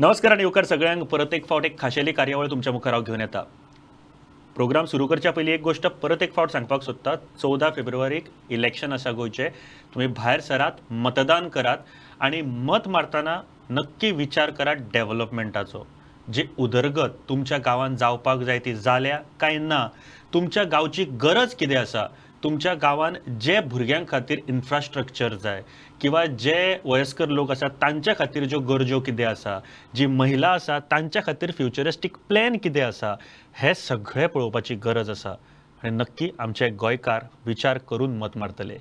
नमस्कार आनी येवकार सगळ्यांक परत एक फावट एक खाशेली कार्यावळ तुमच्या मुखार हांव घेवन येता. प्रोग्राम सुरू करच्या पयलीं एक गोश्ट परत एक फावट सांगपाक सोदता. 14 फेब्रुवारीक इलेक्शन आसा गोंयचें. तुमी भायर सरात, मतदान करात आनी मत मारतना नक्की विचार करात डेव्हलपमेंटाचो. जी उदरगत तुमच्या गांवांत जावपाक जाय ती जाल्या काय ना, तुमच्या गांवची गरज कितें आसा, तुमच्या गांवांत जे भुरग्यां खातीर इन्फ्रास्ट्रक्चर जाय किंवा जे वयस्कर लोक आसात तांच्या खातीर ज्यो गरजो कितें आसा, जी महिला आसा तांच्या खातीर फ्युचरिस्टीक प्लॅन कितें आसा, हें सगळें पळोवपाची गरज आसा आनी नक्की आमचे गोंयकार विचार करून मत मारतले.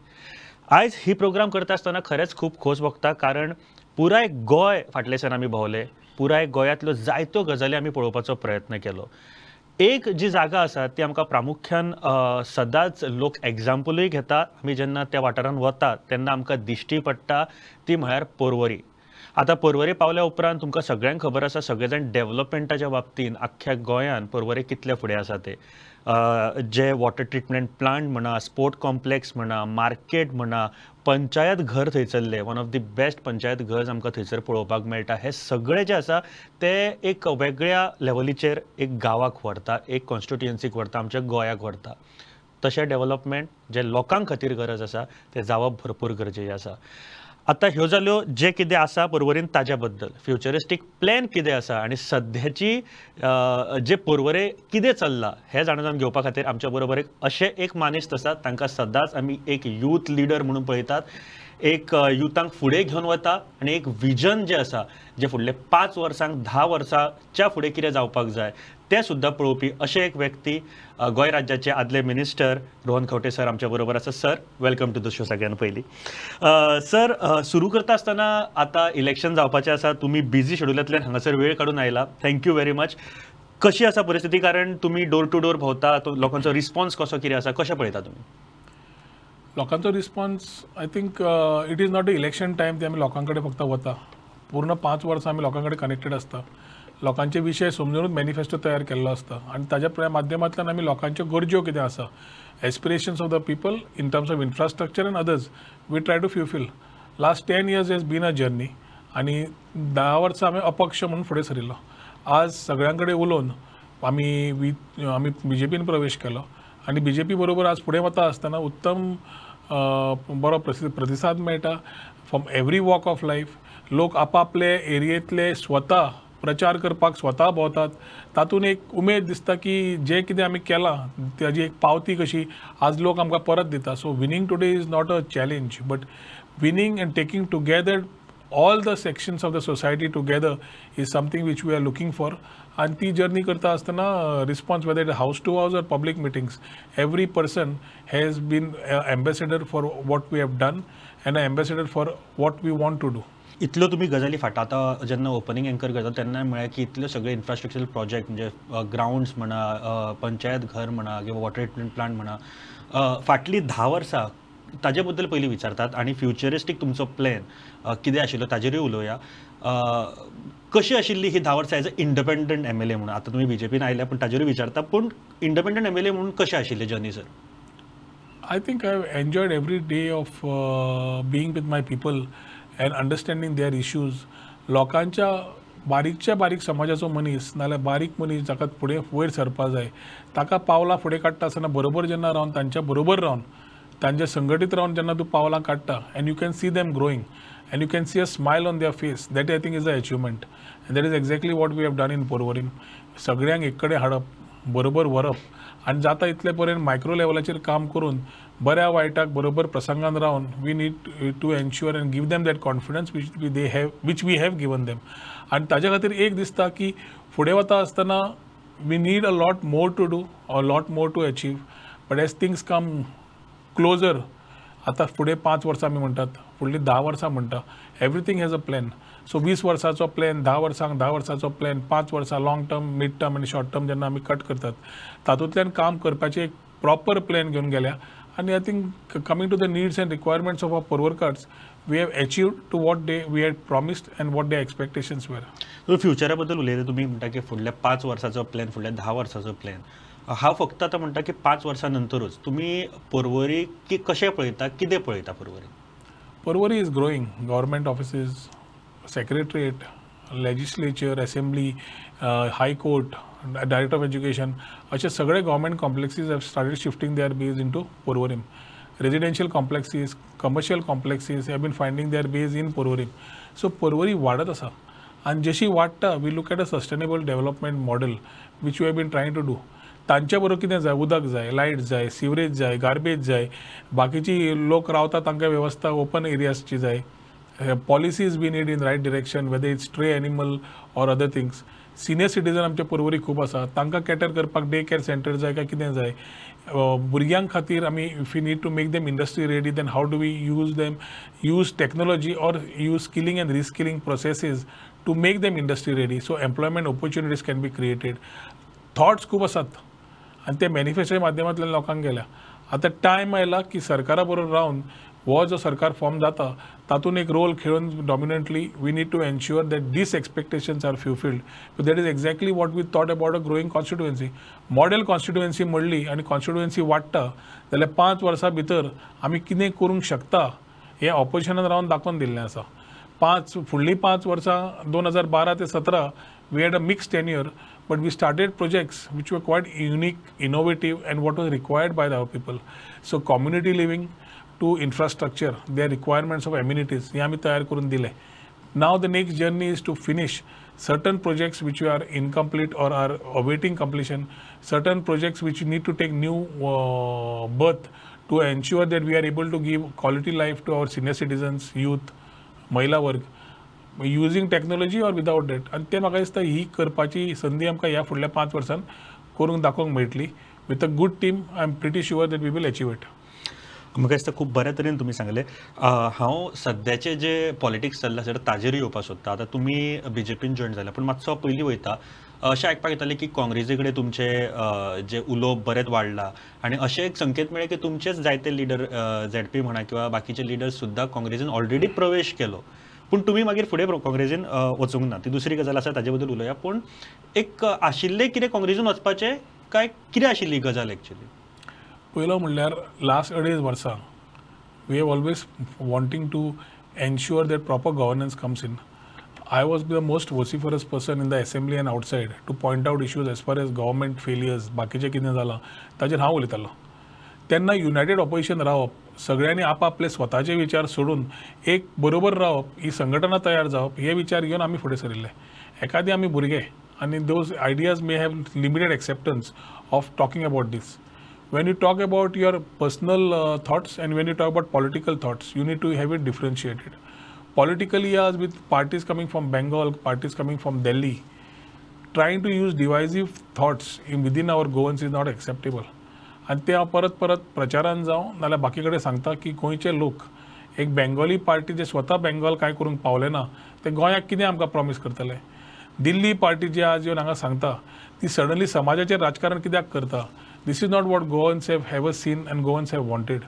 आयज ही प्रोग्राम करता आसतना खरेंच खूब खोस भोगता, कारण पुराय गोंय फाटले आमी भोंवले, पुराय गोंयांतल्यो जायत्यो गजाली आमी पळोवपाचो प्रयत्न केलो. एक जी जागा आसा ती आमकां प्रामुख्यान सदांच लोक एग्जाम्पलूय घेता. आमी जेन्ना त्या वाठारांत वतात तेन्ना आमकां दिश्टी पडटा ती म्हळ्यार पर्वरी. आतां पर्वरी पावल्या उपरांत तुमकां सगळ्यांक खबर आसा, सगळे जाण डेव्हलपमेंटाच्या बाबतीन आख्ख्या गोंयान पर्वरी कितले फुडें आसा ते. जे वॉटर ट्रिटमेंट प्लांट म्हणा, स्पोर्ट कॉम्प्लेक्स म्हणा, मार्केट म्हणा, पंचायत घर थंयसरलें one of the best panchayat घर आमकां थंयसर पळोवपाक मेळटा. हें सगळें जें आसा तें एक वेगळ्या लेवलीचेर एक गांवाक व्हरता, एक कॉन्स्टिट्युएन्सीक व्हरता, आमच्या गोंयाक व्हरता. तशें डेव्हलपमेंट जें लोकां खातीर गरज आसा तें जावप भरपूर गरजेचें आसा. आतां ह्यो जाल्यो जें कितें आसा पर्वरीन ताज्या बद्दल, फ्युचरिस्टीक प्लॅन कितें आसा आनी सद्याची जे पर्वरे कितें चल्लां हें जाणा जावन घेवपा खातीर आमच्या बरोबर एक अशें एक मानेस्त आसात, तांकां सदांच आमी एक यूथ लिडर म्हणून पळयतात, एक युथांक फुडें घेवन वता आनी एक विजन जें आसा जें फुडले 5 वर्सांक 10 वर्सांच्या फुडें कितें जावपाक जाय तें सुद्दां पळोवपी अशें एक व्यक्ती गोंय राज्याचे आदले मिनिस्टर रोहन खंवटे सर आमच्या बरोबर आसा. Sir, welcome to the show. सगळ्यान पयलीं सर, सुरू करता आसतना आतां इलेक्शन जावपाचें आसा, तुमी बिजी शेड्युलांतल्यान हांगासर वेळ काडून आयला, thank you very much. कशी आसा परिस्थिती, कारण तुमी डोर टू डोर भोंवता, लोकांचो रिस्पॉन्स कसो कितें आसा, कशें पळयता तुमी? लोकांचो response, I think it is not a election time ते आमी लोकां कडेन फक्त वता. पूर्ण 5 वर्सां आमी लोकां कडेन कनेक्टेड आसता, लोकांचे विशय समजुनूच मॅनिफेस्टो तयार केल्लो आसता आनी ताज्या माध्यमांतल्यान आमी लोकांच्यो गरज्यो कितें आसा, aspirations of the people in terms of infrastructure and others we try to fulfil. Last 10 years has been a journey आनी 10 वर्सां आमी अपक्ष म्हणून फुडें सरिल्लो. आज सगळ्यां कडेन उलोवन आमी आमी बीजेपीन प्रवेश केलो आनी बीजेपी बरोबर आज फुडें वता आसतना उत्तम बरो प्रतिसाद मेळटा from every walk of life. लोक आपापले एरियेंतले स्वता प्रचार करपाक स्वता भोंवतात, तातूंत एक उमेद दिसता की जें कितें आमी केलां ताजी एक पावती कशी आज लोक आमकां परत दिता. So winning today is not a challenge, but winning and taking together all the sections of the society together is something which we are looking for. आनी ती जर्नी करता आसतना response, whether it house to house or public meetings, every person has been ambassador for what we have done and a ambassador for what we want to do. इतल्यो तुमी गजाली फाट आतां जेन्ना ओपनींग एंकर करता तेन्ना म्हळ्यार की इतल्यो सगळे इन्फ्रास्ट्रक्चरल प्रोजेक्ट म्हणजे ग्रावंड्स म्हणा, पंचायत घर म्हणा किंवा वॉटर ट्रिटमेंट प्लांट म्हणा, फाटलीं 10 वर्सां ताजे बद्दल पयलीं विचारतात आनी फ्युचरिस्टीक तुमचो प्लॅन कितें आशिल्लो ताजेरूय उलोवया. कशी आशिल्ली ही 10 वर्सां as a independent MLA म्हणून? आतां तुमी बीजेपीन आयल्या पूण ताजेरूय विचारता, पूण इंडिपेंडंट एमएलए म्हणून कशें आशिल्लें journey sir? I think I have enjoyed every day of being with my people and understanding their issues. लोकांच्या बारीकच्या बारीक समाजाचो मनीस नाल्यार बारीक मनीस जाका फुडें वयर सरपा जाय ताका पावलां फुडें काडटा आसतना बरोबर जेन्ना रावन तांच्या बरोबर रावन तांचे संघटीत रावन जेन्ना तूं पावलां काडटा and you can see them growing and you can see a smile on their face, that I think is a achievement and that is exactly what we have done in Porvorim. सगळ्यांक एक कडेन हाडप, बरोबर व्हरप आनी जाता इतले पर्यंत मायक्रो लेवलाचेर काम करून बऱ्या वायटाक बरोबर प्रसंगान रावन we need to ensure and give them that confidence which we they have which we have given them. आनी ताज्या खातीर एक दिसता की फुडें वता आसतना we need a lot more to do, a lot more to achieve, but as things come closer, आतां फुडें 5 वर्सां आमी म्हणटात, फुडलीं 10 वर्सां म्हणटा, everything has a plan. So 20 वर्सांचो प्लॅन, 10 वर्सांक 10 वर्सांचो प्लॅन, 5 वर्सां लाँग टर्म, मिड टर्म आनी शॉर्ट टर्म जेन्ना आमी कट करतात तातूंतल्यान काम करपाचें एक प्रॉपर प्लॅन घेवन गेल्या आनी I think coming to the needs and requirements of our Porvorimkars we have achieved to what they we had promised and what their expectations were. तुमी फ्युचरा बद्दल उलयता, तुमी म्हणटा की फुडल्या 5 वर्सांचो प्लॅन, फुडल्या 10 वर्सांचो प्लॅन. हांव फक्त आतां म्हणटा की 5 वर्सां नंतरूच तुमी पर्वरी की कशें पळयता, कितें पळयता Porvorim? Porvorim is growing. Government offices, secretariat, legislature, assembly, high court, director of education अशे सगळे government complexes have started shifting their base into Porvorim. Residential complexes, commercial complexes have been finding their base in Porvorim. So Porvorim वाडत आसा आनी जशी वाडटा we look at a sustainable development model which we have been trying to do. तांच्या बरोबर कितें जाय, उदक जाय, लायट जाय, सिवरेज जाय, गार्बेज जाय, बाकीची लोक रावता तांकां वेवस्था ओपन एरियाजची जाय. Policies we need in right direction, whether it's stray animal or other things. Senior citizen आमचे पर्वरी खूब आसा, तांकां कॅटर करपाक डे कॅर सेंटर जाय काय कितें जाय. भुरग्यां खातीर आमी if you need to make them industry ready, then how do we use them, use technology or use skilling and reskilling processes to make them industry ready, so employment opportunities can be created. Thoughts खूब आसात आनी ते मॅनिफेस्टोच्या माध्यमांतल्यान लोकांक गेल्या. आतां time आयला की सरकारा बरोबर रावन हो जो सरकार फॉर्म जाता तातूंत एक रोल खेळून dominantly we need to ensure that these expectations are fulfilled. That is exactly what we thought about a growing constituency. Model constituency म्हणली आनी कॉन्स्टिट्युएन्सी वाडटा जाल्यार 5 वर्सां भितर आमी कितें करूंक शकता हें ऑपोजिशनान रावन दाखोवन दिल्लें आसा. फुडलीं 5 वर्सां 2012 ते 17 we had a mixed tenure, but we started projects which were quite unique, innovative and what was required by our people. So community living to infrastructure, their requirements of amenities हे आमी तयार करून दिले. Now the next journey is to finish certain projects which are incomplete or are awaiting completion, certain projects which need to take new birth to ensure that we are able to give quality life to our senior citizens, youth, महिला वर्ग, using technology or without that. आनी तें म्हाका दिसता ही करपाची संदी आमकां ह्या फुडल्या 5 वर्सांत करूंक दाखोवंक मेळटली. With a good team I am pretty sure that we will achieve it. म्हाका दिसता खूब बऱ्या तरेन तुमी सांगलें. हांव सद्याचे जे पॉलिटिक्स चल्लां सर ताजेरूय येवपाक सोदता. आतां तुमी बीजेपीन जॉयन जाल्या, पूण मातसो पयलीं वयता. अशें आयकपाक येतालें की काँग्रेसी कडेन तुमचे जे उलोवप बरेंच वाडलां आनी अशें एक संकेत मेळ्ळे की तुमचेच जायते लिडर झेडपी म्हणा किंवा बाकीचे लिडर्स सुद्दां काँग्रेसीन ऑलरेडी प्रवेश केलो, पूण तुमी मागीर फुडें काँग्रेसीन वचूंक ना. ती दुसरी गजाल आसा, ताजे बद्दल उलोवया. पूण एक आशिल्लें कितें काँग्रेसीन वचपाचें काय कितें आशिल्ली गजाल एक्चुअली? पयलो म्हणल्यार लास्ट 2.5 वर्सां we have always wanting to ensure that proper governance comes in. I was the most vociferous person in the assembly and outside to point out issues as far as government failures, बाकीचें कितें जालां ताजेर हांव उलयतालो. तेन्ना United opposition रावप, सगळ्यांनी आपआपले स्वताचे विचार सोडून एक बरोबर रावप, ही संघटना तयार जावप, हे विचार घेवन आमी फुडें सरिल्ले. एकादी आमी भुरगे आनी those ideas may have limited acceptance of talking about this. When you talk about your personal thoughts and when you talk about political thoughts, you need to have it differentiated. Politically, as with parties coming from Bengal, parties coming from Delhi, trying to use divisive thoughts within our Goans is not acceptable. आनी ते हांव परत परत प्रचारान जावं नाल्यार बाकी कडेन सांगता की गोंयचे लोक एक बेंगोली पार्टी जे स्वता बेंगॉल कांय करूंक पावले ना ते गोंयाक कितें आमकां प्रॉमीस करतले. दिल्ली पार्टी जी आज येवन हांगा सांगता ती सडनली समाजाचेर राजकारण कित्याक करता. This is not what Goans have ever seen and Goans have wanted.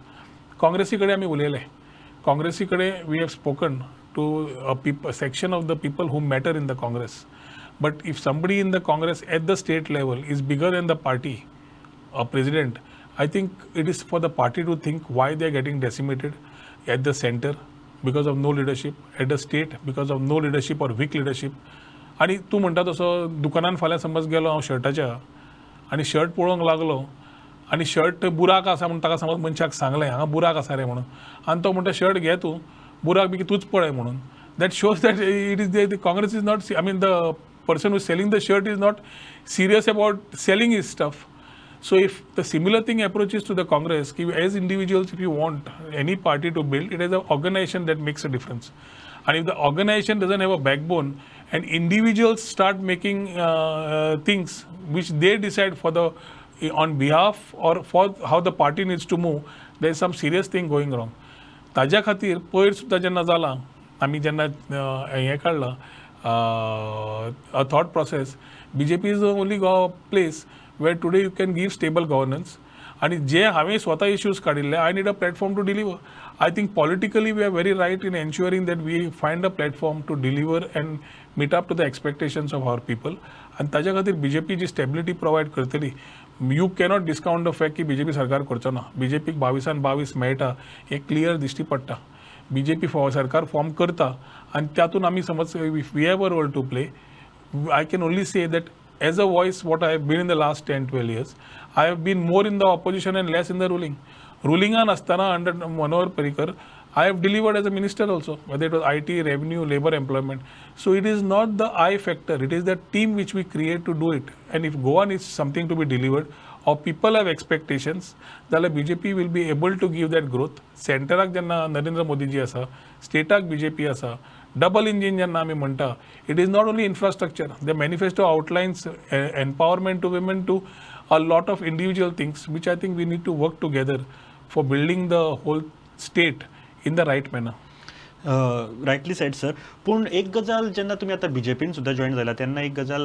काँग्रेसी कडेन आमी उलयले, काँग्रेसी कडेन we have spoken to a section of the people who matter in the Congress. But if somebody in the Congress at the state level is bigger than the party, a president, I think it is for the party to think why they are getting decimated at the center because of no leadership, at the state because of no leadership or weak leadership. आनी तूं म्हणटा तसो दुकानान फाल्यां समज गेलो हांव शर्टाच्या आनी शर्ट पळोवंक लागलो आनी शर्ट बुराक आसा म्हूण ताका समज मनशाक सांगलें हांगा बुराक आसा रे म्हणून, आनी तो म्हणटा शर्ट घे तूं, बुराक बी तूंच पळय म्हणून. That shows that it is the Congress is not, I mean the person who selling the shirt is not serious about selling his stuff. So if the similar thing approaches to the Congress, as individuals if you want any party to build, it is an organization that makes a difference. And if the organization doesn't have a backbone and individuals start making things which they decide for the on behalf or for how the party needs to move, there is some serious thing going wrong. ताज्या खातीर पयर सुद्दां जेन्ना जालां आमी जेन्ना हें काडलां a thought process, BJP is the only place where today you can give stable governance. आनी जे हांवें स्वता इश्यूज काडिल्ले, I need a platform to deliver. I think politically we are very right in ensuring that we find a platform to deliver and meet up to the expectations of our people. आनी ताज्या खातीर BJP जी stability provide करतली, you cannot discount the fact की BJP सरकार करचो ना. बीजेपीक 22 22 मेळटा हें क्लियर दिश्टी पडटा. बीजेपी सरकार फॉर्म करता आनी तातूंत आमी समज if we have a role to play, I can only say that as a voice what I have been in the last 10-12 years, I have been more in the opposition and less in the ruling. रुलिंगान आसतना under Manohar Parrikar I have delivered as a minister also, whether it was IT, revenue, labour, employment. So it is not the I factor, it is the team which we create to do it. And if Goa needs something to be delivered or people have expectations, जाल्यार BJP will be able to give that growth. सेंटराक जेन्ना नरेंद्र मोदीजी आसा, स्टेटाक BJP आसा, double engine जेन्ना आमी म्हणटा, it is not only infrastructure. The manifesto outlines empowerment to women, to a lot of individual things which I think we need to work together for building the whole state in the right manner. Rightly said sir. पूण एक गजाल जेन्ना तुमी आतां बीजेपीन सुद्दां join जाला तेन्ना एक गजाल,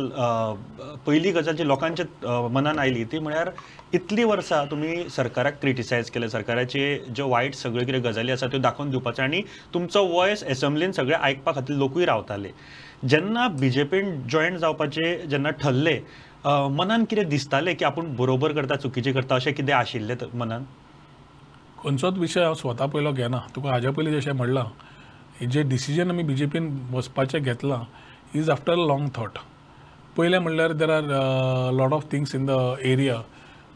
पयली गजाल जी लोकांच्या मनान आयली ती म्हळ्यार इतलीं वर्सां तुमी सरकाराक क्रिटिसायज केलें, सरकाराचे ज्यो वायट सगळ्यो कितें गजाली आसा त्यो दाखोवन दिवपाच्यो आनी तुमचो वॉयस एसेंब्लीन सगळें आयकपा खातीर लोकूय रावताले. जेन्ना बीजेपीन जॉयन जावपाचें जेन्ना ठरलें, मनान कितें दिसतालें की आपूण बरोबर करता चुकीचें करता अशें कितें आशिल्लें मनान? खंयचोच विशय हांव स्वता पयलो घेना. तुका हाज्या पयलीं जशें म्हणलां, जे डिसिजन आमी बीजेपीन वचपाचें घेतलां is after a long thought. पयलें म्हणल्यार there are lot of things in the area.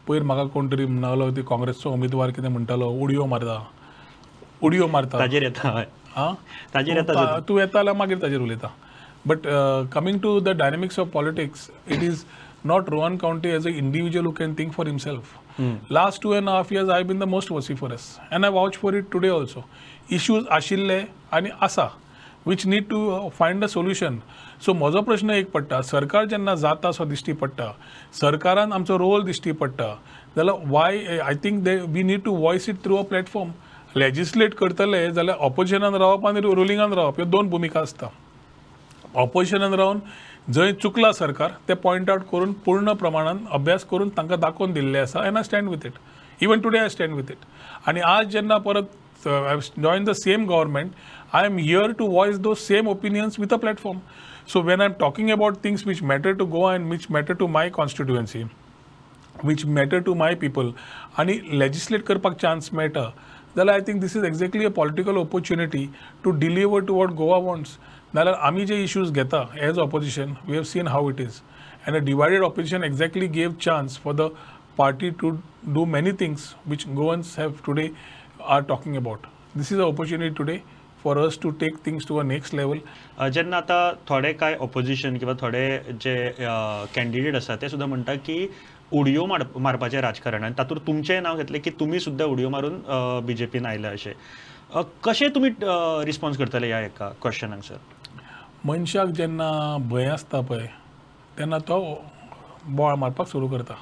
पयर म्हाका कोण तरी म्हणटालो ती काँग्रेसचो उमेदवार कितें म्हणटालो, उडयो मारता, उडयो मारता. ताजेर येता, आं, ताजेर येता, तूं येता जाल्यार मागीर ताजेर उलयता. But coming to the dynamics of politics, it is not Rohan Khaunte as a individual who can think for himself. Last 2.5 years I have been the most vociferous and I vouch for it today also. Issues आशिल्ले आनी आसा which need to find a solution. So म्हजो प्रश्न एक पडटा, सरकार जेन्ना जाता सो दिश्टी पडटा, सरकारान आमचो रोल दिश्टी पडटा, जाल्यार why I think they we need to voice it through a platform. Legislate करतले जाल्यार ऑपोजिशनान रावप आनी रुलिंगान रावप ह्यो दोन भुमिका आसता. ऑपोजिशनान रावन जंय चुकला सरकार ते पॉयंट आउट करून पूर्ण प्रमाणान अभ्यास करून तांकां दाखोवन दिल्लें आसा and I stand with it. Even today I stand with it. आनी आज जेन्ना परत I join the same government, I am here to voice those same opinions with a platform. So when I am talking about things which matter to Goa and which matter to my constituency, which matter to my people, आनी legislate करपाक chance मेळटा जाल्यार I think this is exactly a political opportunity to deliver to what Goa wants. नाल्यार आमी जे issues घेता as opposition, we have seen how it is. And a divided opposition exactly gave chance for the party to do many things which Goans have today are talking about. This is a opportunity today for us to take things to a next level. जेन्ना आतां थोडे कांय opposition किंवा थोडे जे candidate आसा ते सुद्दां म्हणटा की उडयो मारपाचें राजकारण, आनी तातूंत तुमचें नांव घेतलें की तुमी सुद्दां उडयो मारून बीजेपीन आयले अशें, कशें तुमी रिस्पॉन्स करतले ह्या एका क्वेश्चनाक सर? मनशाक जेन्ना भंय आसता पळय तेन्ना तो बोवाळ मारपाक सुरू करता.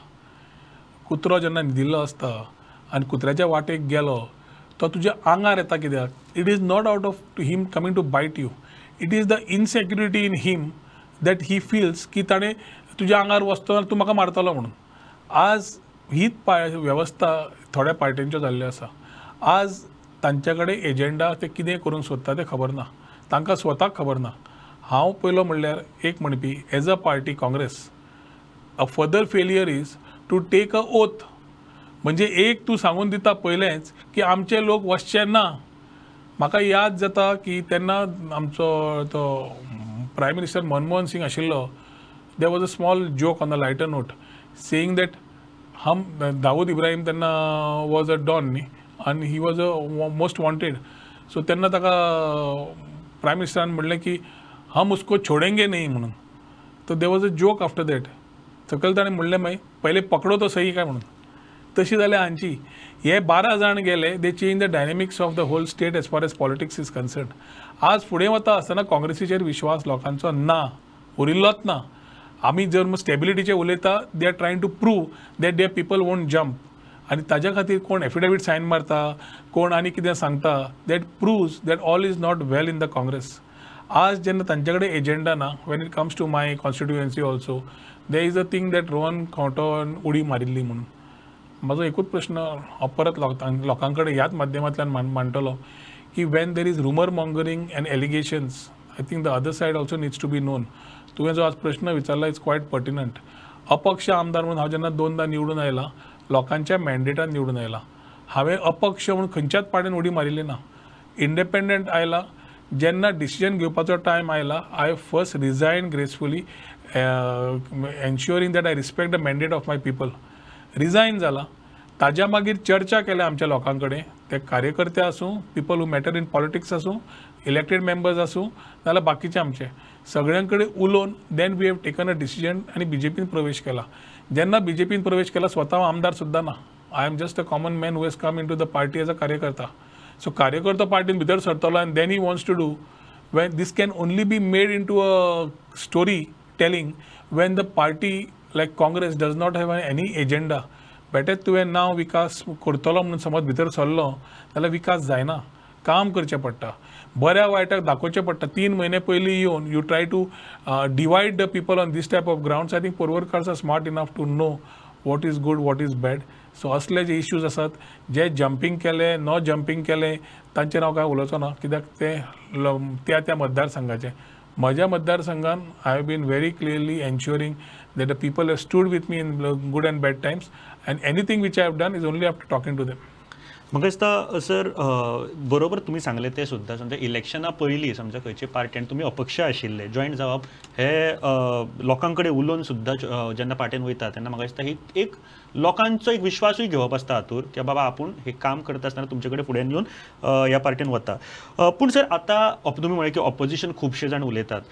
कुत्रो जेन्ना न्हिदिल्लो आसता आनी कुत्र्याच्या वाटेक गेलो तो तुज्या आंगार येता कित्याक? It is not out of him coming to bite you, it is the insecurity in him that he feels की ताणें तुज्या आंगार वचतो तूं म्हाका मारतलो म्हणून. आज हीच वेवस्था थोड्या पार्ट्यांच्यो जाल्ल्यो आसा. आज तांचे कडेन एजेंडा ते कितें करूंक सोदता तें खबर ना, तांकां स्वताक खबर ना. हांव पयलो म्हणल्यार एक म्हणपी, as a party Congress, a further failure is to take a oath. म्हणजे एक तूं सांगून दिता पयलेंच की आमचे लोक वचचे ना. म्हाका याद जाता की तेन्ना आमचो तो प्रायम मिनिस्टर मनमोहन सिंग आशिल्लो, there was a small joke on a lighter note saying that हम दाऊद इब्राहिम तेन्ना वॉज अ डॉन न्ही आनी he was a most wanted. So तेन्ना ताका प्रायम मिनिस्टरान म्हणलें की हम उसको छोडेंगे नहीं म्हणून. तर there was a joke after that. सकयल ताणें म्हणलें मागीर पयलें पकडो तो सही काय म्हणून. तशी जाल्यार हांची हे 12 जाण गेले, they change the dynamics of the whole state as far as politics is concern. आज फुडें वता आसतना काँग्रेसीचेर विश्वास लोकांचो ना, उरिल्लोच ना. आमी जर स्टेबिलिटीचेर उलयता, they are trying to prove that their people won't jump. आनी ताज्या खातीर कोण एफिडेवीट सायन मारता, कोण आनी कितें सांगता, that proves that all is not well in the Congress. आज जेन्ना तांचे कडेन एजेंडा ना, when it comes to my constituency also there is a thing that Rohan खांवटोन उडी मारिल्ली म्हणून. म्हजो एकूच प्रश्न हांव परत लोकां कडेन ह्याच माध्यमांतल्यान मांडटलो की when there is rumour mongering and allegations, I think the other side also needs to be known. तुवें जो आज प्रश्न विचारला is quite पर्टिनंट. अपक्ष आमदार म्हणून हांव जेन्ना दोनदा निवडून आयला, लोकांच्या मॅन्डेटान निवडून आयला, हांवें अपक्ष म्हणून खंयच्याच पार्टीन उडी मारिल्ली ना. इंडिपेंडंट आयला जेन्ना डिसिजन घेवपाचो टायम आयला I first resign gracefully ensuring that I respect the mandate of my people. Resign जाला ताज्या मागीर चर्चा केल्या आमच्या लोकां कडेन, ते कार्यकर्ते आसूं, people who matter in politics आसूं, इलेक्टेड मेंबर्स आसूं, नाजाल्यार बाकीचे आमचे सगळ्यां कडेन उलोवन then we have taken a decision आनी बीजेपीन प्रवेश केला. जेन्ना बीजेपीन प्रवेश केला स्वता हांव आमदार सुद्दां ना, I am just a common man who has come into the party as a कार्यकर्ता. सो कार्यकर्तो पार्टीन भितर सरतलो and then he wants to do when this can only be made into a story telling when the party like Congress does not have any agenda. बेटेच तुवें नांव विकास करतलो म्हणून समज भितर सरलो जाल्यार विकास जायना, काम करचें पडटा, बऱ्या वायटाक दाखोवचें पडटा. 3 म्हयने पयलीं येवन you try to divide the people on this type of grounds. I think Porvorimkars are smart enough to know what is good, what is bad. So असले जे इश्यूज आसात जे जंपींग केले नो जंपींग केले तांचेर हांव कांय उलोवचो ना, कित्याक ते त्या त्या मतदारसंघाचे. म्हज्या मतदारसंघान I have been very clearly ensuring that the people have stood with me in good and bad times and anything which I have done is only after talking to them. म्हाका दिसता सर बरोबर तुमी सांगलें तें सुद्दां, समजा इलेक्शना पयलीं समजा खंयचे पार्टी आनी तुमी अपक्ष आशिल्ले जॉयन जावप हे लोकां कडेन उलोवन सुद्दां जेन्ना पार्टीन वयता तेन्ना म्हाका दिसता ही एक लोकांचो एक विश्वासूय घेवप आसता हातूर की बाबा आपूण हें काम करता आसतना तुमचे कडेन फुड्यान येवन ह्या पार्टीन वता. पूण सर आतां तुमी म्हळें की ऑपोजिशन खुबशे जाण उलयतात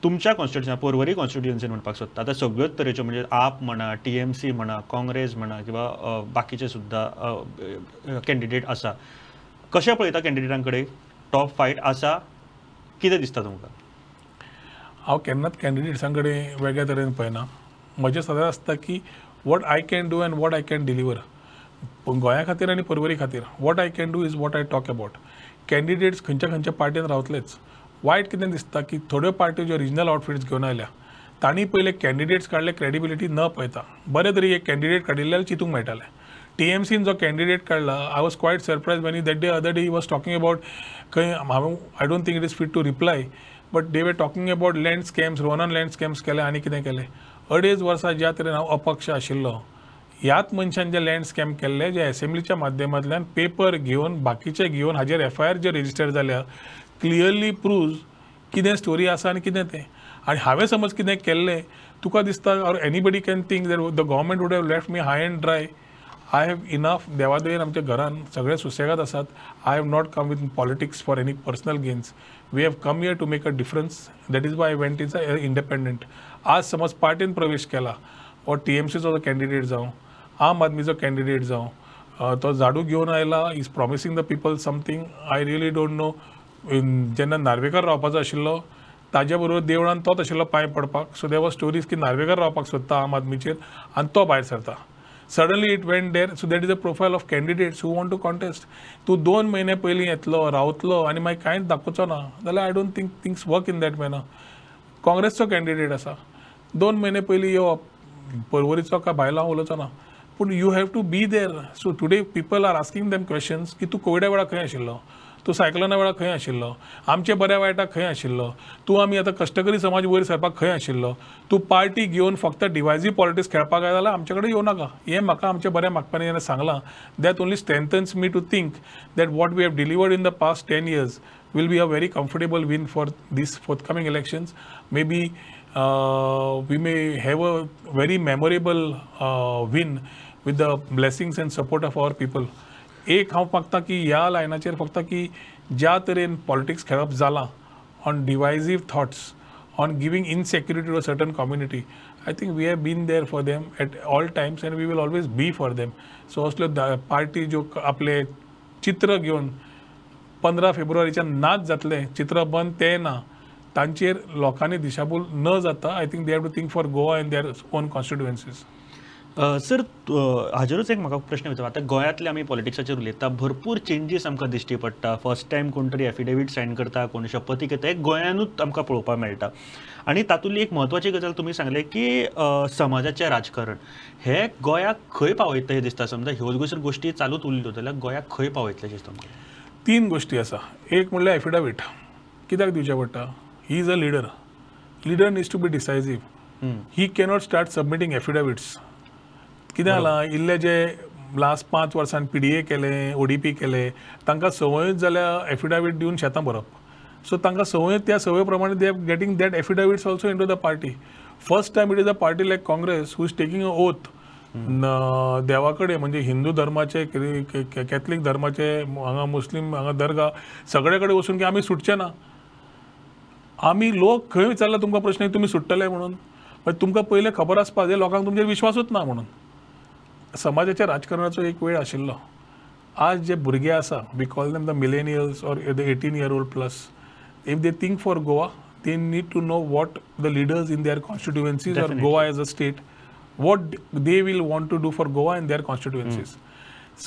तुमच्या कॉन्स्टिट्युएन्सी पोरवरी कॉन्स्टिट्युएन्सीन म्हणपाक सोदता. आतां सगळ्योच तरेच्यो म्हणजे आप म्हणा, टीएमसी म्हणा, काँग्रेस म्हणा किंवा बाकीचे सुद्दां कॅन्डिडेट आसा. कशें पळयता कॅन्डिडेटां कडेन टॉप फायट आसा, कितें दिसता तुमकां? हांव केन्नाच कॅन्डिडेट्सां कडेन वेगळ्या तरेन पळयना. म्हजें सदांच आसता की what I can do and what I can deliver गोंया खातीर आनी पर्वरी खातीर. What I can do is what I talk about. Candidates खंयच्या खंयच्या पार्टीन रावतलेच. वायट कितें दिसता की थोड्यो पार्ट्यो ज्यो रिजनल आउटफिट्स घेवन आयल्या तांणी पयले कॅन्डिडेट्स काडले क्रेडिबिलिटी न पळयता. बरे तरी एक कॅन्डिडेट काडिल्ले जाल्यार चिंतूंक मेळटालें. टीएमसीन जो कॅन्डिडेट काडला I was quite surprise when that day other day he was talking about खंय हांव I don't think it is fit to reply but they were talking about land scams, Rohanan land scams केले आनी कितें केलें. 2.5 वर्सां ज्या तरेन हांव अपक्ष आशिल्लो ह्याच मनशान जे लँड स्कॅम केल्ले जे एसेंब्लीच्या माध्यमांतल्यान पेपर घेवन बाकीचे घेवन हाजेर एफआयआर जे रजिस्टर जाल्या क्लियरली प्रूव्स कितें स्टोरी आसा आनी कितें तें. आनी हांवें समज कितें केल्लें तुका दिसता or anybody can think that the government would have left me high and dry. I have enough देवादयेन आमच्या घरान सगळे सुसेगाद आसात. I have not come with politics for any personal gains. We have come here to make a difference. That is why I went is a independent. आज समज पार्टीन प्रवेश केला or टीएमसीचो जो कॅन्डिडेट जावं, आम आदमीचो कॅन्डिडेट जावं, तो झाडू घेवन आयला is promising the people something. I really don't know. जेन्ना नार्वेकर रावपाचो आशिल्लो ताजे बरोबर देवळान तोच आशिल्लो पांय पडपाक. सो there was stories की नार्वेकर रावपाक सोदता आम आदमीचेर आनी तो भायर सरता. Suddenly it went there. So that is a profile of candidates who want to contest. तूं 2 म्हयने पयलीं येतलो रावतलो आनी मागीर कांयच दाखोवचो ना जाल्यार I don't think things work in that manner. काँग्रेसचो कॅन्डिडेट आसा 2 म्हयने पयलीं येवप पर्वरीचो काय भायलो हांव उलोवचो ना, पूण you have to be there. So today people are asking them questions की तूं कोविडा वेळार खंय आशिल्लो, तूं सायक्लोना वेळार खंय आशिल्लो, आमचे बऱ्या वायटाक खंय आशिल्लो, तूं आमी आतां कश्टकरी समाज वयर सरपाक खंय आशिल्लो, तूं पार्टी घेवन फक्त डिवायजीव पॉलिटिक्स खेळपाक जाय जाल्यार आमचे कडेन येवं नाका. हें म्हाका आमच्या बऱ्या मागप्यांनी जेन्ना सांगलां that only strengthens me to think that what we have delivered in the past 10 years will be a very comfortable win for this forthcoming elections. Maybe we may have a very memorable win with the blessings and support of our people. एक हांव मागता की ह्या लायनाचेर फक्त की ज्या तरेन politics खेळप जालां on divisive thoughts, on giving insecurity to a certain community, I think we have been there for them at all times and we will always be for them. So असल्यो पार्टी ज्यो आपले चित्र घेवन 15 फेब्रुवारीच्या नाच जातलें चित्र बंद तें ना, तांचेर लोकांनी दिशाभूल न जाता I think they have to think for Goa and their own constituencies. Sir हाजेरूच एक म्हाका प्रश्न विचारता. आतां गोंयांतले आमी पॉलिटिक्साचेर उलयता, भरपूर चेंजीस आमकां दिश्टी पडटा. फर्स्ट टायम कोण तरी एफिडेवीट सायन करता, कोण शपथी घेता, एक गोंयानूच आमकां पळोवपाक मेळटा. आनी तातूंतली एक म्हत्वाची गजाल तुमी सांगलें की समाजाचें राजकारण हें गोंयाक खंय पावयता हें दिसता. समजा ह्यो गोश्टी चालूच उरल्यो जाल्यार गोंयाक खंय पावयतलें दिसता तुमकां? 3 गोश्टी आसा. एक म्हणल्यार एफिडेवीट कित्याक दिवचें पडटा? He is a leader. Leader needs to be decisive. He cannot start submitting affidavits. कितें जालां इल्ले जे लास्ट 5 वर्सां PDA केले, ODP केले, तांकां संवयूच जाल्यार एफिडावीट दिवन शेतां भरप. सो तांकां संवय, त्या संवये प्रमाणे they are getting that affidavits also into the party. First time it is a party like Congress who is taking a oath देवा कडेन, म्हणजे हिंदू धर्माचे, कॅथलीक धर्माचे, हांगा मुस्लीम, हांगा दर्गा, सगळे कडेन वचून की आमी सुटचे ना. आमी लोक खंय विचारला तुमकां प्रश्न तुमी सुट्टले म्हणून, तुमकां पयलें खबर आसपा जाय लोकांक तुमचेर विश्वासूच ना म्हणून. समाजाच्या राजकारणाचो एक वेळ आशिल्लो. आज जे भुरगे आसा, we call them the millennials or the 18-year-old plus, if they think for Goa, they need to know what the leaders in their constituencies or Goa as a state, what they will want to do for Goa in their constituencies.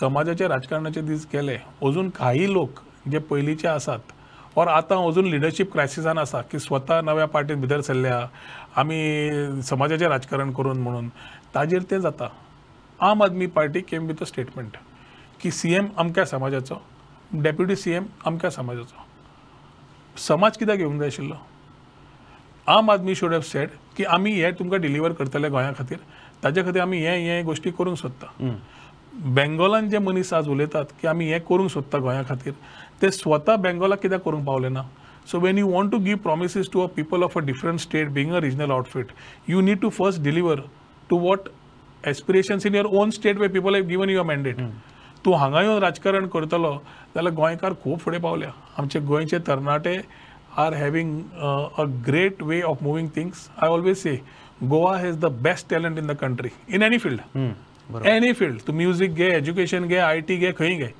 समाजाच्या राजकारणाचे दीस गेले. अजून काही लोक जे पयलींचे आसात और आतां अजून लिडरशीप क्रायसिसान आसा की स्वता नव्या पार्टीन भितर सरल्या, आमी समाजाचें राजकारण करून म्हणून, ताजेर तें जाता. Aam Aadmi Party came with a statement की CM अमक्या समाजाचो, डेप्युटी CM अमक्या समाजाचो. समाज कित्याक घेवंक जाय आशिल्लो? Aam Aadmi should have said की आमी हें तुमकां डिलिव्हर करतले गोंया खातीर, ताजे खातीर आमी हें हें गोश्टी करूंक सोदता. बेंगोलान जे मनीस आज उलयतात की आमी हें करूंक सोदता गोंया खातीर, ते स्वता बेंगोलाक कित्याक करूंक पावले ना? So when you want to give promises to a people of a different state, being a regional outfit, you need to first deliver to what aspirations in your own state where people have given you a mandate. तूं हांगा येवन राजकारण करतलो जाल्यार गोंयकार खूब फुडें पावल्या. आमचे गोंयचे तरणाटे are having a great way of moving things. I always say Goa has the best talent in the country in any field. Any field, तूं म्युजीक घे, एज्युकेशन घे, IT घे, खंय घे.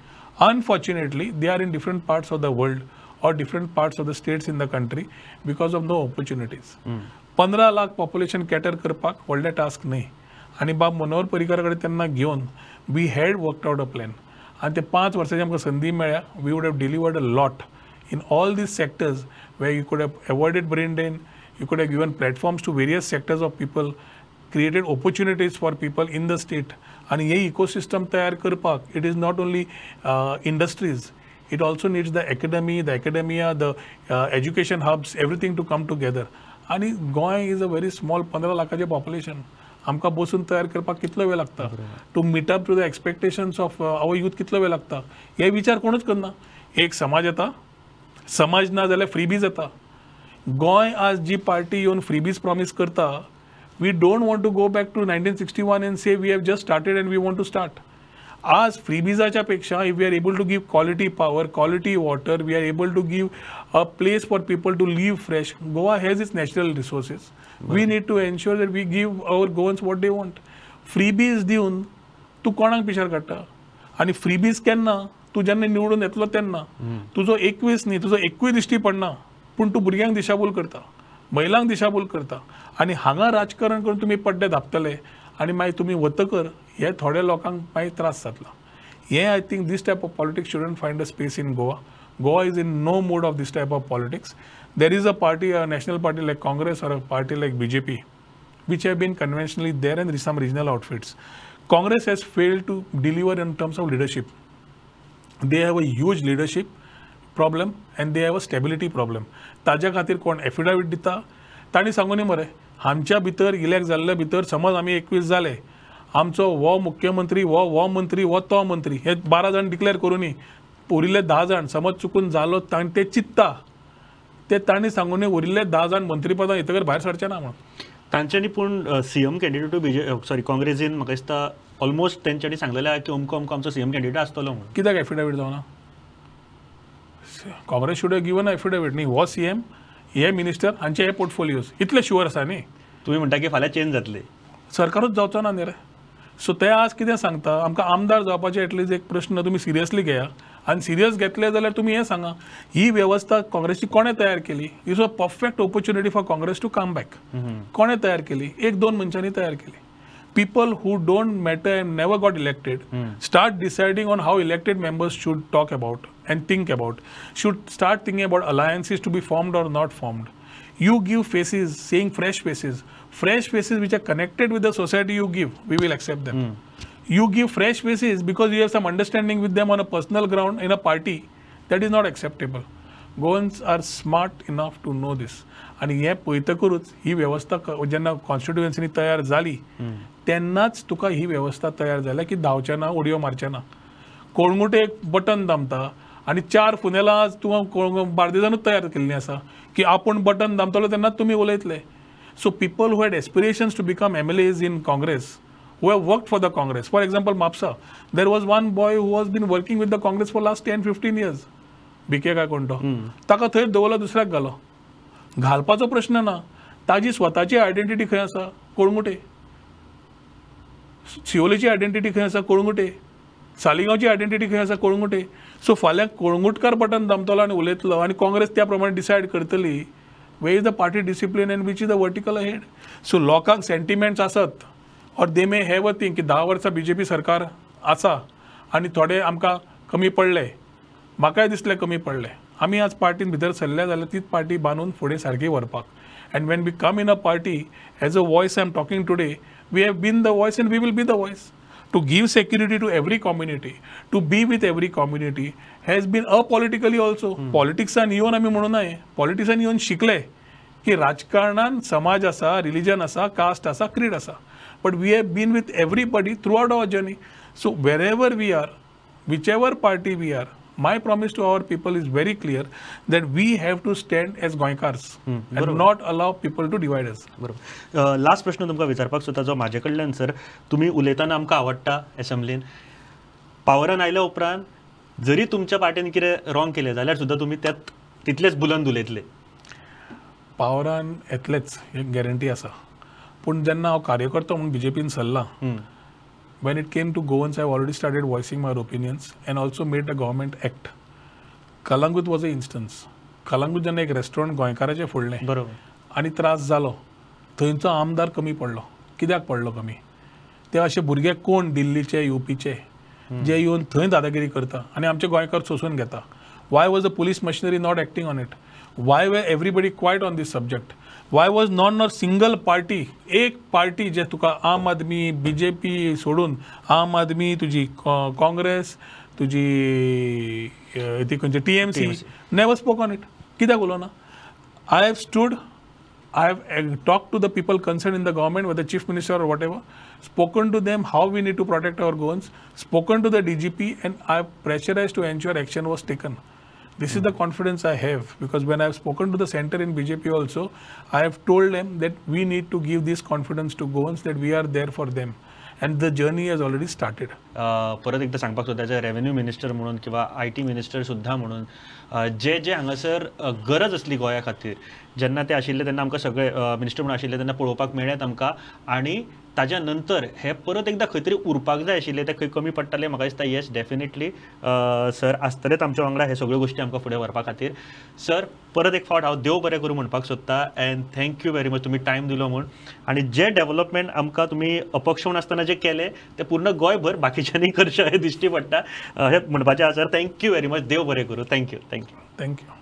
Unfortunately they are in different parts of the world or different parts of the states in the country because of no opportunities. 15 lakh population cater करपाक व्हडलें task न्हय. आनी बाब मनोहर पर्रीकर कडेन तेन्ना घेवन we had worked out a plan, आनी ते 5 वर्सांची आमकां संदी मेळ्ळ्या. We would have delivered a lot in all these sectors where you could have avoided brain drain, you could have given platforms to various sectors of people, created opportunities for people in the state. आनी हे ecosystem तयार करपाक it is not only industries, it also needs the academy, the academia, the education hubs, everything to come together. आनी Goa is a very small 15 लाखाचें population, आमकां बसून तयार करपाक कितलो वेळ लागता? To meet up to the expectations of our youth कितलो वेळ लागता? हे विचार कोणूच करना. एक समाज येता, समाज ना जाल्यार फ्रीबीज येता. गोंय आज जी पार्टी येवन फ्रीबीज प्रॉमीस करता, we don't want to go back to 1961 and say we have just started and we want to start. आज फ्रीबीजाच्या पेक्षा if we are able to give quality power, quality water, we are able to give a place for people to live fresh. Goa has its natural resources. We need to ensure that we give our Goans what they want. Freebies दिवन तूं कोणाक पिशार काडटा? आनी freebies केन्ना? तूं जेन्ना निवडून येतलो तेन्ना. तुजो 21 न्ही, तुजो एकूय दिश्टी पडना, पूण तूं भुरग्यांक दिशाभूल करता, महिलांक दिशाभूल करता. आनी हांगा राजकारण करून तुमी पड्डे धांपतले आनी मागीर तुमी वतकर हे थोड्या लोकांक मागीर त्रास जातलो. हे I think this type of politics shouldn't find a space in Goa. Goa is in no mode of this type of politics. There is a party, a national party like Congress or a party like BJP, which have been conventionally there and some regional outfits. Congress has failed to deliver in terms of leadership. They have a huge leadership problem and they have a stability problem. ताज्या खातीर कोण एफिडावीट दिता तांणी सांगून मरे आमच्या भितर elect जाल्ल्या भितर समज आमी 21 जाले, आमचो हो मुख्यमंत्री, हो हो मंत्री, हो तो मंत्री, हे 12 जाण डिक्लेअर करूनी, उरिल्ले 10 जाण समज चुकून जालो तांणी ते चित्ता, ते तांणी सांगून उरिल्ले 10 जाण मंत्रीपदां येतकर भायर सरचे ना म्हणून. तांच्यांनी पूण सीएम कॅन्डिडेटूय बीजे सॉरी काँग्रेसीन म्हाका दिसता ऑलमोस्ट तेंच्यांनी सांगलेलें आहा की अमको अमको आमचो सीएम कॅन्डिडेट आसतलो म्हणून. कित्याक एफिडेवीट जावना? Congress should have given affidavit न्ही, हो सीएम, हे मिनिस्टर, हांचे हे पोर्टफोलियोज, इतले शुअर आसा न्ही. तुमी म्हणटा की फाल्यां चेंज जातले, सरकारूच जावचो ना न्ही रे. सो ते आज कितें सांगता, आमकां आमदार जावपाचे एटलीस्ट एक प्रश्न तुमी सिरियसली घेया, आनी सिरियस घेतले जाल्यार तुमी हें सांगा, ही वेवस्था काँग्रेसी कोणें तयार केली? Is a perfect opportunity for Congress to come back. कोणें तयार केली? 1-2 मनशांनी तयार केली. People who don't matter and never got elected start deciding on how elected members should talk about and think about, should start thinking about alliances to be formed or not formed. You give faces, saying fresh faces, fresh faces which are connected with the society you give, we will accept them. You give fresh faces because you have some understanding with them on a personal ground in a party, that is not acceptable. Goans are smart enough to know this. आनी हें पळयतकूच ही वेवस्था जेन्ना कॉन्स्टिट्युएन्सीनी तयार जाली तेन्नाच तुका ही वेवस्था तयार जाल्या की धांवचें ना, उडयो मारचें ना. कळंगूटे एक बटन दामता आनी 4 फुनेलां आज तुका बार्देजानूच तयार केल्लीं आसा की आपूण बटन दामतलो तेन्नाच तुमी उलयतले. So people who had aspirations to become MLAs in Congress, who have worked for the Congress, for example Mapusa, there was one boy who has been working with the Congress for last 10-15 years, BK काय कोण तो, ताका थंय दवरलो, दुसऱ्याक घालो. घालपाचो प्रश्न ना, ताजी स्वताची आयडेंटिटी खंय आसा? कळंगूटे. शिवोलेची आयडेंटिटी खंय आसा? कळंगूटे. सालिगांवची आयडेंटिटी खंय आसा? कळंगूटे. सो फाल्यां कळंगूटकार बटन दामतलो आनी उलयतलो आनी काँग्रेस त्या प्रमाणे डिसायड करतली. Where is the party discipline and which is the vertical ahead? So लोकांक सेंटिमेंट्स आसत or they may have a thing की 10 वर्सां बीजेपी सरकार आसा आनी थोडे आमकां कमी पडले, म्हाकाय दिसलें कमी पडले. आमी आज पार्टीन भितर सरले जाल्यार तीच पार्टी बांदून फुडें सारकी व्हरपाक. And when we come in a party as a voice, I am talking today, we have been the voice and we will be the voice to give security to every community, to be with every community has been apolitically also. पॉलिटिक्सान येवन आमी म्हणूं नये, पॉलिटिक्सान येवन शिकले की राजकारणान समाज आसा, रिलिजन आसा, कास्ट आसा, क्रीड आसा. But we have been with everybody throughout our journey. So wherever we are, whichever party we are, my promise to our people is very clear that we have to stand as Goenkars and not allow people to divide us. बरोबर. Last प्रश्न तुमकां विचारपाक सोदता जो म्हाजे कडल्यान sir, तुमी उलयतना आमकां आवडटा एसेंब्लीन, पावरान आयल्या उपरांत जरी तुमच्या पार्टीन कितें रॉंग केलें जाल्यार सुद्दां तुमी त्यात तितलेच बुलंद उलयतले. पावरान येतलेच एक गॅरंटी आसा. पूण जेन्ना हांव कार्यकर्तो म्हणून बीजेपीन सरलां, when it came to Goans, I have already started voicing my opinions and also made the government act. Calangute was a instance. Calangute जेन्ना एक रेस्टॉरंट गोंयकाराचें फोडलें, बरोबर, आनी त्रास जालो, थंयचो आमदार कमी पडलो. कित्याक पडलो कमी? ते अशे भुरगे कोण दिल्लीचे, युपीचे जे येवन थंय दादागिरी करता आनी आमचे गोंयकार सोसून घेता. Why was the police machinery not acting on it? Why were everybody quiet on this subject? Why was not not single party, एक पार्टी जे तुका आम आदमी, बीजेपी सोडून आम आदमी, तुजी काँग्रेस, तुजी ती खंयची TMC, never spoke on it. कित्याक उलोवना? I have stood, I have talk to the people concern in the government, whether chief minister or whatever, spoken to them how we need to protect our Goans, spoken to the DGP, and I have pressurise to ensure action was taken. This is the confidence I have, because when I have spoken to the center in BJP also, I have told them that we need to give this confidence to Goans that we are there for them, and the journey has already started. परत एकदा सांगपाक सोदता, as a revenue minister म्हणून किंवा I T minister सुद्दां म्हणून जे जे हांगासर गरज आसली गोंया खातीर जेन्ना ते आशिल्ले तेन्ना आमकां सगळे मिनिस्टर म्हणून आशिल्ले तेन्ना पळोवपाक मेळ्ळें आमकां, आनी ताज्या नंतर हे परत एकदां खंय तरी उरपाक जाय आशिल्लें, तें खंय कमी पडटालें. म्हाका दिसता येस डेफिनेटली सर आसतलेच आमच्या वांगडा हे सगळ्यो गोश्टी आमकां फुडें व्हरपा खातीर. सर परत एक फावट हांव देव बरें करूं म्हणपाक सोदता and thank you very much तुमी टायम दिलो म्हूण, आनी जे डेवलपमेंट आमकां तुमी अपक्ष म्हूण आसतना जे केलें तें पूर्ण गोंयभर बाकीच्यांनी करचें हें दिश्टी पडटा हें म्हणपाचें आसा. Sir thank you very much, देव बरें करूं. Thank you, thank you, thank you.